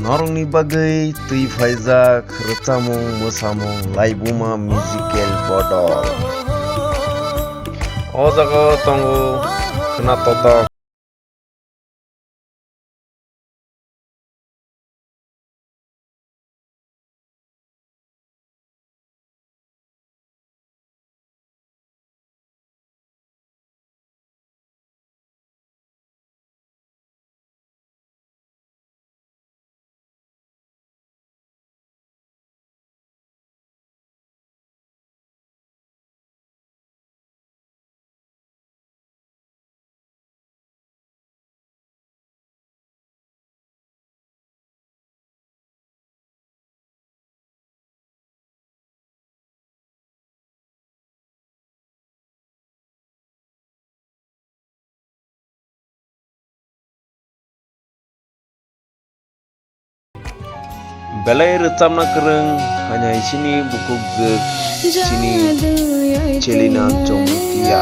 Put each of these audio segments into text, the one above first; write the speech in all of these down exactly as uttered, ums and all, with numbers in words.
Norokni bagwi twi phaijak rwchapmung mwsamung Laibuma Musical Bodol. O jaga o tongo khwna totok. Belai rwchapna kwrwng, haino hai chini bukhuk jwk, chini Chelina Chongmutiya.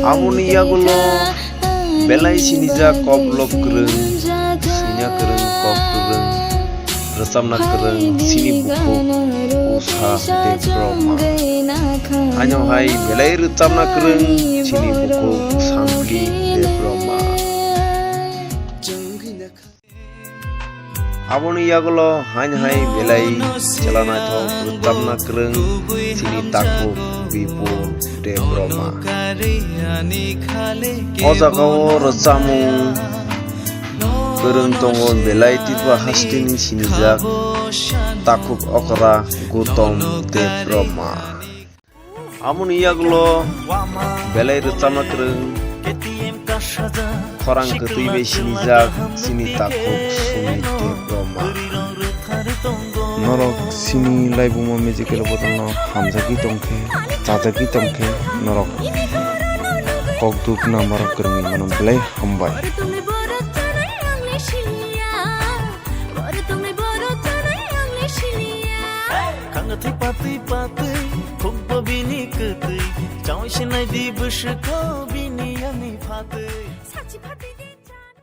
Aboni yagulo belai sinijak kok lok kwrwng, swinya kwrwng, kok kwrwng, rwchapna kwrwng, chini bukhuk Usha Debbarma. Haino hai belai rwchapna kwrwng, chini bukhuk Sampli Debbarma. Aboni yagulo haino hai belai chwla naithok rwchapna kwrwng chini takhuk Bipul Debbarma. O jaga o rwchapmung kwrwng tongo belai Tripura hasteni sinijak takhuk okra Gautam Debbarma. Aboni yagulo belai rwchapna kwrwng, khorang kwtwi bai sinijak chini takhuk Sumit Debbarma. Norok chini Laibuma Musical Bodol no hamjagwi tongkhe, chajagwi tongkhe, norok kok duk na borok kwrwngwi mano belai hambai. Kanga thwi patwi patwi, khukbo bini kwtwi, chawai se nai di bwswk o bini yani phatwi.